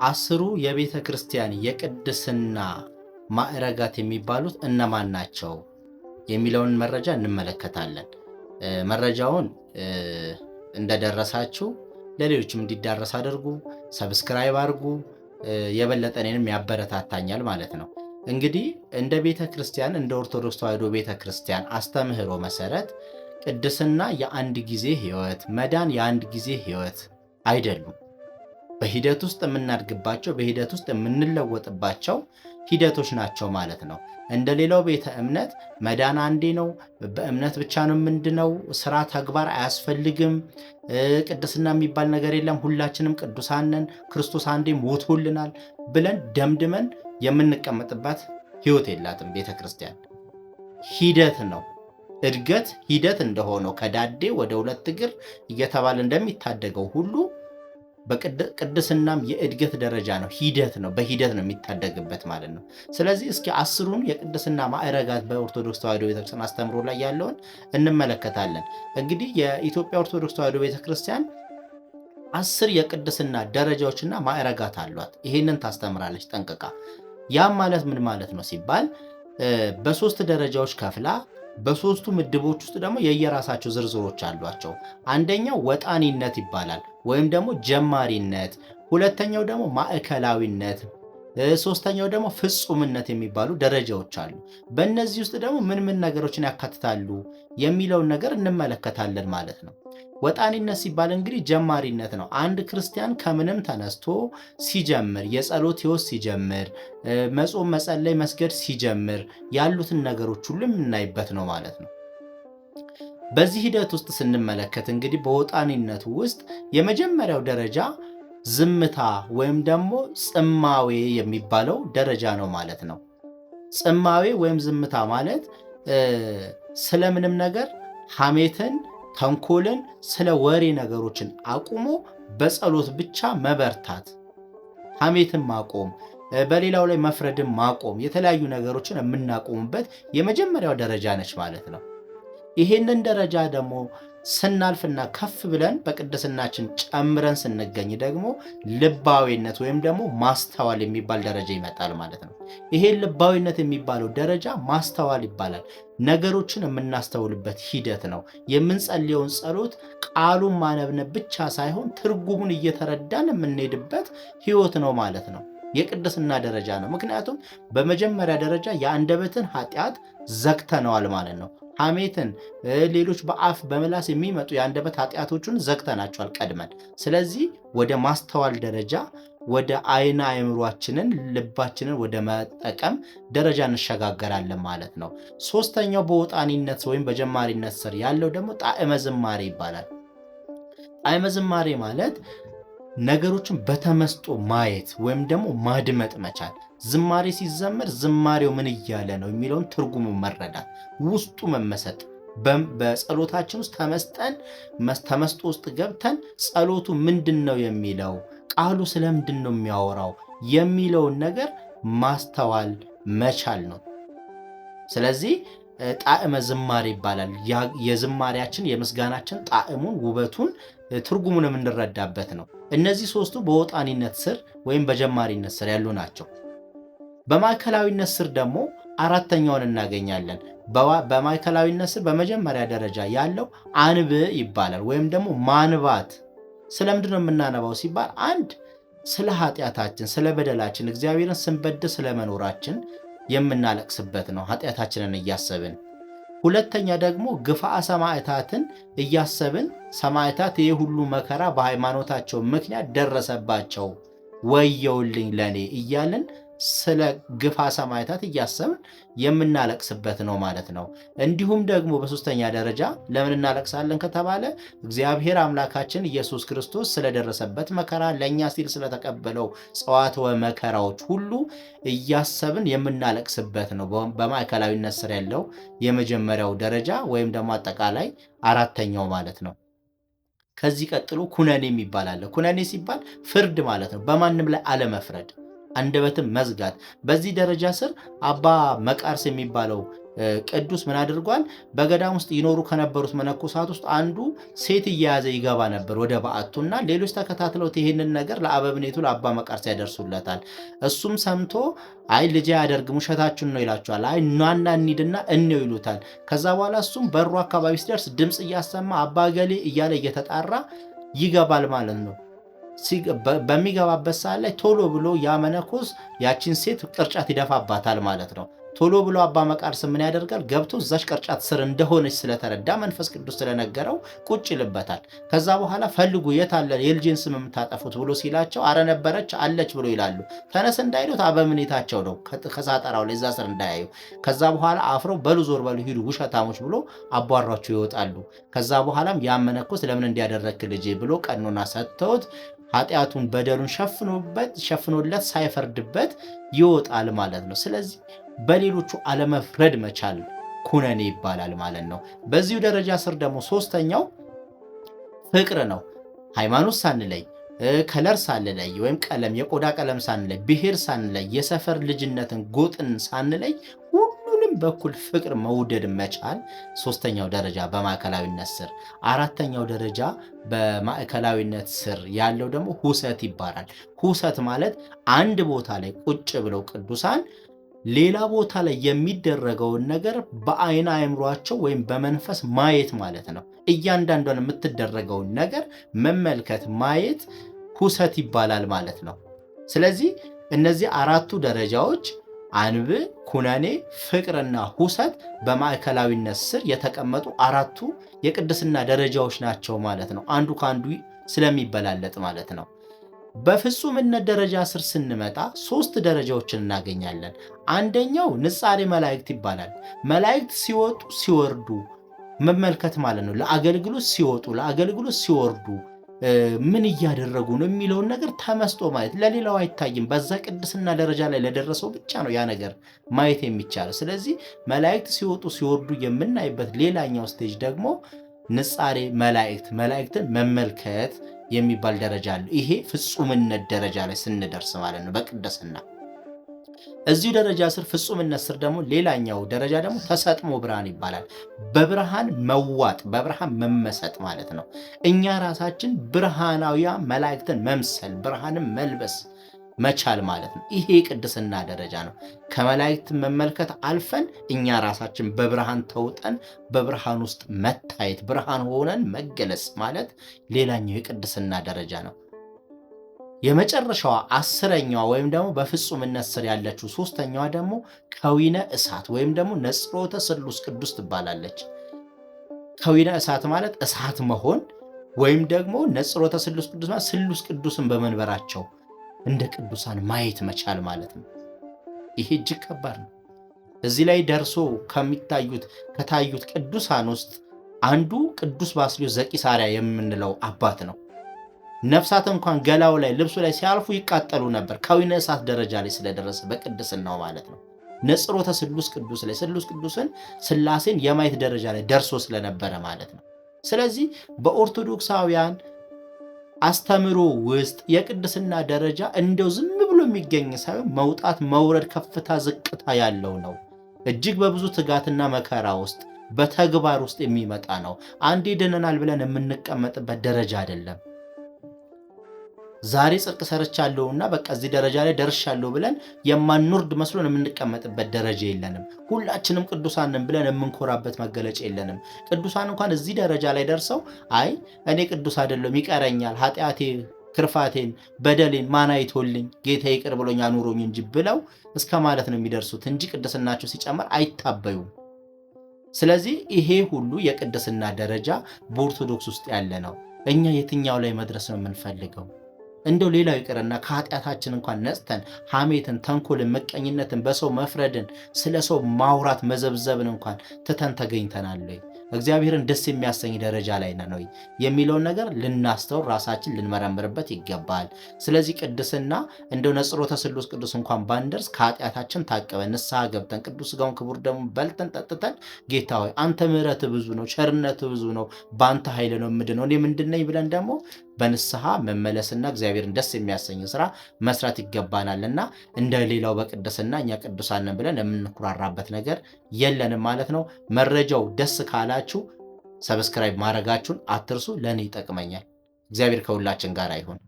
10ሩ የቤተ ክርስቲያን የቅድስና ማዕረጋት የሚባሉት እነማን ናቸው የሚለውን መረጃ እንመለከታለን። መረጃውን እንደደረሳችሁ ለሌሎችም እንዲዳረስ አድርጉ፣ subscribe አድርጉ። የበለጠ እኔንም ያበረታታኛል ማለት ነው። እንግዲህ እንደ ቤተ ክርስቲያን፣ እንደ ኦርቶዶክስ ተዋሕዶ ቤተ ክርስቲያን አስተምህሮ መሰረት ቅድስና የአንድ ጊዜ ሕይወት፣ መዳን የአንድ ጊዜ ሕይወት አይደሉም። በሂደት ውስጥ የምናድግባቸው፣ በሂደት ውስጥ የምንለወጥባቸው ሂደቶች ናቸው ማለት ነው። እንደ ሌላው ቤተ እምነት መዳን አንዴ ነው፣ በእምነት ብቻ ነው የምንድነው፣ ስራ ተግባር አያስፈልግም፣ ቅድስና የሚባል ነገር የለም፣ ሁላችንም ቅዱሳን ነን፣ ክርስቶስ አንዴ ሞቶልናል ብለን ደምድመን የምንቀመጥባት ህይወት የላትም ቤተ ክርስቲያን። ሂደት ነው። እድገት ሂደት እንደሆነው ከዳዴ ወደ ሁለት እግር እየተባለ እንደሚታደገው ሁሉ በቅድስናም የእድገት ደረጃ ነው፣ ሂደት ነው። በሂደት ነው የሚታደግበት ማለት ነው። ስለዚህ እስኪ 10ሩን የቅድስና ማዕረጋት በኦርቶዶክስ ተዋሕዶ ቤተክርስቲያን አስተምሮ ላይ ያለውን እንመለከታለን። እንግዲህ የኢትዮጵያ ኦርቶዶክስ ተዋሕዶ ቤተክርስቲያን 10 የቅድስና ደረጃዎችና ማዕረጋት አሏት። ይሄንን ታስተምራለች ጠንቅቃ። ያም ማለት ምን ማለት ነው ሲባል በሶስት ደረጃዎች ከፍላ በሶስቱ ምድቦች ውስጥ ደግሞ የየራሳቸው ዝርዝሮች አሏቸው። አንደኛው ወጣኒነት ይባላል ወይም ደግሞ ጀማሪነት፣ ሁለተኛው ደግሞ ማዕከላዊነት፣ ሶስተኛው ደግሞ ፍጹምነት የሚባሉ ደረጃዎች አሉ። በእነዚህ ውስጥ ደግሞ ምን ምን ነገሮችን ያካትታሉ የሚለውን ነገር እንመለከታለን ማለት ነው። ወጣኒነት ሲባል እንግዲህ ጀማሪነት ነው። አንድ ክርስቲያን ከምንም ተነስቶ ሲጀምር፣ የጸሎት ሕይወት ሲጀምር፣ መጾም፣ መጸለይ፣ መስገድ ሲጀምር ያሉትን ነገሮች ሁሉ የምናይበት ነው ማለት ነው። በዚህ ሂደት ውስጥ ስንመለከት እንግዲህ በወጣኒነቱ ውስጥ የመጀመሪያው ደረጃ ዝምታ ወይም ደግሞ ጽማዌ የሚባለው ደረጃ ነው ማለት ነው። ጽማዌ ወይም ዝምታ ማለት ስለምንም ነገር ሐሜትን፣ ተንኮልን፣ ስለ ወሬ ነገሮችን አቁሞ በጸሎት ብቻ መበርታት፣ ሐሜትን ማቆም፣ በሌላው ላይ መፍረድን ማቆም፣ የተለያዩ ነገሮችን የምናቆምበት የመጀመሪያው ደረጃ ነች ማለት ነው። ይሄንን ደረጃ ደግሞ ስናልፍና ከፍ ብለን በቅድስናችን ጨምረን ስንገኝ ደግሞ ልባዊነት ወይም ደግሞ ማስተዋል የሚባል ደረጃ ይመጣል ማለት ነው። ይሄ ልባዊነት የሚባለው ደረጃ ማስተዋል ይባላል። ነገሮችን የምናስተውልበት ሂደት ነው። የምንጸልየውን ጸሎት ቃሉን ማነብነብ ብቻ ሳይሆን ትርጉሙን እየተረዳን የምንሄድበት ህይወት ነው ማለት ነው። የቅድስና ደረጃ ነው። ምክንያቱም በመጀመሪያ ደረጃ የአንደበትን ኃጢአት ዘግተነዋል ማለት ነው። ሐሜትን፣ ሌሎች በአፍ በምላስ የሚመጡ የአንደበት ኃጢአቶቹን ዘግተናቸዋል ቀድመን። ስለዚህ ወደ ማስተዋል ደረጃ፣ ወደ አይነ አእምሯችንን ልባችንን ወደ መጠቀም ደረጃ እንሸጋገራለን ማለት ነው። ሶስተኛው በወጣኒነት ወይም በጀማሪነት ስር ያለው ደግሞ ጣዕመ ዝማሬ ይባላል። ጣዕመ ዝማሬ ማለት ነገሮችን በተመስጦ ማየት ወይም ደግሞ ማድመጥ መቻል። ዝማሬ ሲዘመር ዝማሬው ምን እያለ ነው የሚለውን ትርጉሙ መረዳት፣ ውስጡ መመሰጥ፣ በጸሎታችን ውስጥ ተመስጠን ተመስጦ ውስጥ ገብተን ጸሎቱ ምንድን ነው የሚለው፣ ቃሉ ስለምንድን ነው የሚያወራው የሚለውን ነገር ማስተዋል መቻል ነው። ስለዚህ ጣዕመ ዝማሬ ይባላል። የዝማሬያችን የምስጋናችን ጣዕሙን፣ ውበቱን፣ ትርጉሙን የምንረዳበት ነው። እነዚህ ሶስቱ በወጣኒነት ስር ወይም በጀማሪነት ስር ያሉ ናቸው። በማዕከላዊነት ስር ደግሞ አራተኛውን እናገኛለን። በማዕከላዊነት ስር በመጀመሪያ ደረጃ ያለው አንብ ይባላል ወይም ደግሞ ማንባት። ስለምንድን ነው የምናነባው ሲባል አንድ ስለ ኃጢአታችን፣ ስለ በደላችን፣ እግዚአብሔርን ስንበድል ስለመኖራችን የምናለቅስበት ነው፣ ኃጢአታችንን እያሰብን። ሁለተኛ ደግሞ ግፋ ሰማዕታትን እያሰብን፣ ሰማዕታት ይህ ሁሉ መከራ በሃይማኖታቸው ምክንያት ደረሰባቸው፣ ወየውልኝ ለኔ እያልን ስለ ግፋ ሰማዕታት እያሰብን የምናለቅስበት ነው ማለት ነው። እንዲሁም ደግሞ በሶስተኛ ደረጃ ለምን እናለቅሳለን ከተባለ እግዚአብሔር አምላካችን ኢየሱስ ክርስቶስ ስለደረሰበት መከራ፣ ለእኛ ሲል ስለተቀበለው ጸዋትወ መከራዎች ሁሉ እያሰብን የምናለቅስበት ነው። በማዕከላዊነት ስር ያለው የመጀመሪያው ደረጃ ወይም ደግሞ አጠቃላይ አራተኛው ማለት ነው። ከዚህ ቀጥሎ ኩነኔ የሚባል አለ። ኩነኔ ሲባል ፍርድ ማለት ነው። በማንም ላይ አለመፍረድ፣ አንደበትን መዝጋት። በዚህ ደረጃ ስር አባ መቃርስ የሚባለው ቅዱስ ምን አድርጓል? በገዳም ውስጥ ይኖሩ ከነበሩት መነኮሳት ውስጥ አንዱ ሴት እየያዘ ይገባ ነበር ወደ በዓቱና ሌሎች ተከታትለውት ይህንን ነገር ለአበምኔቱ ለአባ መቃርስ ያደርሱለታል። እሱም ሰምቶ አይ ልጄ አያደርግም ውሸታችሁን ነው ይላቸዋል። አይ ኗና እንሂድና እንየው ይሉታል። ከዛ በኋላ እሱም በሩ አካባቢ ሲደርስ ድምፅ እያሰማ አባ ገሌ እያለ እየተጣራ ይገባል ማለት ነው። በሚገባበት ሰዓት ላይ ቶሎ ብሎ ያ መነኮስ ያችን ሴት ቅርጫት ይደፋባታል ማለት ነው። ቶሎ ብሎ አባ መቃርስ ምን ያደርጋል? ገብቶ እዛች ቅርጫት ስር እንደሆነች ስለተረዳ መንፈስ ቅዱስ ስለነገረው ቁጭ ይልበታል። ከዛ በኋላ ፈልጉ የት አለ የልጄን ስም የምታጠፉት ብሎ ሲላቸው አረ ነበረች አለች ብሎ ይላሉ። ተነስ እንዳይሉት አበምኔታቸው ነው ከሳጠራው ላይ እዛ ስር እንዳያዩ። ከዛ በኋላ አፍረው በሉ ዞር በሉ ሂዱ ውሸታሞች ብሎ አቧሯቸው ይወጣሉ። ከዛ በኋላም ያ መነኮስ ለምን እንዲያደረክ ልጄ ብሎ ቀኖና ሰጥተውት ኃጢአቱን በደሉን ሸፍኖለት ሳይፈርድበት ይወጣል ማለት ነው። ስለዚህ በሌሎቹ አለመፍረድ መቻል ኩነኔ ይባላል ማለት ነው። በዚሁ ደረጃ ስር ደግሞ ሶስተኛው ፍቅር ነው። ሃይማኖት ሳንለይ፣ color ሳንለይ ወይም ቀለም የቆዳ ቀለም ሳንለይ፣ ብሔር ሳንለይ፣ የሰፈር ልጅነትን ጎጥን ሳንለይ ሁሉንም በኩል ፍቅር መውደድ መቻል ሶስተኛው ደረጃ በማዕከላዊነት ስር። አራተኛው ደረጃ በማዕከላዊነት ስር ያለው ደግሞ ሁሰት ይባላል። ሁሰት ማለት አንድ ቦታ ላይ ቁጭ ብለው ቅዱሳን ሌላ ቦታ ላይ የሚደረገውን ነገር በአይነ አእምሯቸው ወይም በመንፈስ ማየት ማለት ነው። እያንዳንዷን የምትደረገውን ነገር መመልከት ማየት ሁሰት ይባላል ማለት ነው። ስለዚህ እነዚህ አራቱ ደረጃዎች አንብ፣ ኩነኔ፣ ፍቅርና ሁሰት በማዕከላዊነት ስር የተቀመጡ አራቱ የቅድስና ደረጃዎች ናቸው ማለት ነው። አንዱ ከአንዱ ስለሚበላለጥ ማለት ነው። በፍጹምነት ደረጃ ስር ስንመጣ ሶስት ደረጃዎችን እናገኛለን። አንደኛው ንጻሬ መላእክት ይባላል። መላእክት ሲወጡ ሲወርዱ መመልከት ማለት ነው። ለአገልግሎት ሲወጡ ለአገልግሎት ሲወርዱ ምን እያደረጉ ነው የሚለውን ነገር ተመስጦ ማየት ለሌላው አይታይም። በዛ ቅድስና ደረጃ ላይ ለደረሰው ብቻ ነው ያ ነገር ማየት የሚቻለው። ስለዚህ መላእክት ሲወጡ ሲወርዱ የምናይበት ሌላኛው stage ደግሞ ንጻሬ መላእክት መላእክትን መመልከት የሚባል ደረጃ አለው። ይሄ ፍጹምነት ደረጃ ላይ ስንደርስ ማለት ነው በቅድስና። እዚሁ ደረጃ ስር ፍጹምነት ስር ደግሞ ሌላኛው ደረጃ ደግሞ ተሰጥሞ ብርሃን ይባላል። በብርሃን መዋጥ፣ በብርሃን መመሰጥ ማለት ነው። እኛ ራሳችን ብርሃናዊያ መላእክትን መምሰል፣ ብርሃንን መልበስ መቻል ማለት ነው። ይሄ የቅድስና ደረጃ ነው። ከመላእክት መመልከት አልፈን እኛ ራሳችን በብርሃን ተውጠን በብርሃን ውስጥ መታየት፣ ብርሃን ሆነን መገለጽ ማለት ሌላኛው የቅድስና ደረጃ ነው። የመጨረሻዋ 10ኛዋ ወይም ደግሞ በፍጹምነት ስር ያለችው ሶስተኛዋ ደግሞ ከዊነ እሳት ወይም ደግሞ ነጽሮተ ስሉስ ቅዱስ ትባላለች። ከዊነ እሳት ማለት እሳት መሆን ወይም ደግሞ ነጽሮተ ስሉስ ቅዱስ ማለት ስሉስ ቅዱስን በመንበራቸው እንደ ቅዱሳን ማየት መቻል ማለት ነው። ይሄ እጅግ ከባድ ነው። እዚህ ላይ ደርሶ ከሚታዩት ከታዩት ቅዱሳን ውስጥ አንዱ ቅዱስ ባስልዮስ ዘቂሳርያ የምንለው አባት ነው። ነፍሳት እንኳን ገላው ላይ ልብሱ ላይ ሲያልፉ ይቃጠሉ ነበር፣ ከዊነ እሳት ደረጃ ላይ ስለደረሰ በቅድስናው ማለት ነው። ነጽሮተ ስሉስ ቅዱስ ላይ ስሉስ ቅዱስን ስላሴን የማየት ደረጃ ላይ ደርሶ ስለነበረ ማለት ነው። ስለዚህ በኦርቶዶክሳውያን አስተምሮ ውስጥ የቅድስና ደረጃ እንደው ዝም ብሎ የሚገኝ ሳይሆን መውጣት መውረድ፣ ከፍታ ዝቅታ ያለው ነው። እጅግ በብዙ ትጋትና መከራ ውስጥ በተግባር ውስጥ የሚመጣ ነው። አንዴ ድነናል ብለን የምንቀመጥበት ደረጃ አይደለም። ዛሬ ጽድቅ ሰርቻለሁና በቃ እዚህ ደረጃ ላይ ደርሻለሁ ብለን የማንወርድ መስሎን የምንቀመጥበት ደረጃ የለንም። ሁላችንም ቅዱሳንን ብለን የምንኮራበት መገለጫ የለንም። ቅዱሳን እንኳን እዚህ ደረጃ ላይ ደርሰው አይ እኔ ቅዱስ አይደለሁም ይቀረኛል፣ ኃጢአቴ፣ ክርፋቴን፣ በደሌን ማን አይቶልኝ ጌታ ይቅር ብሎኝ አኑሮኝ እንጂ ብለው እስከ ማለት ነው የሚደርሱት እንጂ ቅድስናቸው ሲጨምር አይታበዩም። ስለዚህ ይሄ ሁሉ የቅድስና ደረጃ በኦርቶዶክስ ውስጥ ያለ ነው። እኛ የትኛው ላይ መድረስ ነው የምንፈልገው? እንደው ሌላው ይቅርና ከኃጢአታችን እንኳን ነጽተን ሐሜትን፣ ተንኮልን፣ ምቀኝነትን፣ በሰው መፍረድን፣ ስለ ሰው ማውራት መዘብዘብን እንኳን ትተን ተገኝተናል ወይ? እግዚአብሔርን ደስ የሚያሰኝ ደረጃ ላይ ነን ወይ የሚለውን ነገር ልናስተውል ራሳችን ልንመረምርበት ይገባል። ስለዚህ ቅድስና እንደው ነጽሮተ ስሉስ ቅዱስ እንኳን ባንደርስ ከኃጢአታችን ታቅበን ንስሐ ገብተን ቅዱስ ሥጋውን ክቡር ደሙን በልተን ጠጥተን ጌታ ሆይ አንተ ምሕረትህ ብዙ ነው፣ ቸርነትህ ብዙ ነው፣ በአንተ ኃይል ነው የምድነው እኔ ምንድን ነኝ ብለን ደግሞ በንስሐ መመለስና እግዚአብሔርን ደስ የሚያሰኝ ስራ መስራት ይገባናልና እንደ ሌላው በቅድስና እኛ ቅዱሳን ነን ብለን የምንኩራራበት ነገር የለንም ማለት ነው። መረጃው ደስ ካላችሁ subscribe ማድረጋችሁን አትርሱ። ለእኔ ይጠቅመኛል። እግዚአብሔር ከሁላችን ጋር ይሁን።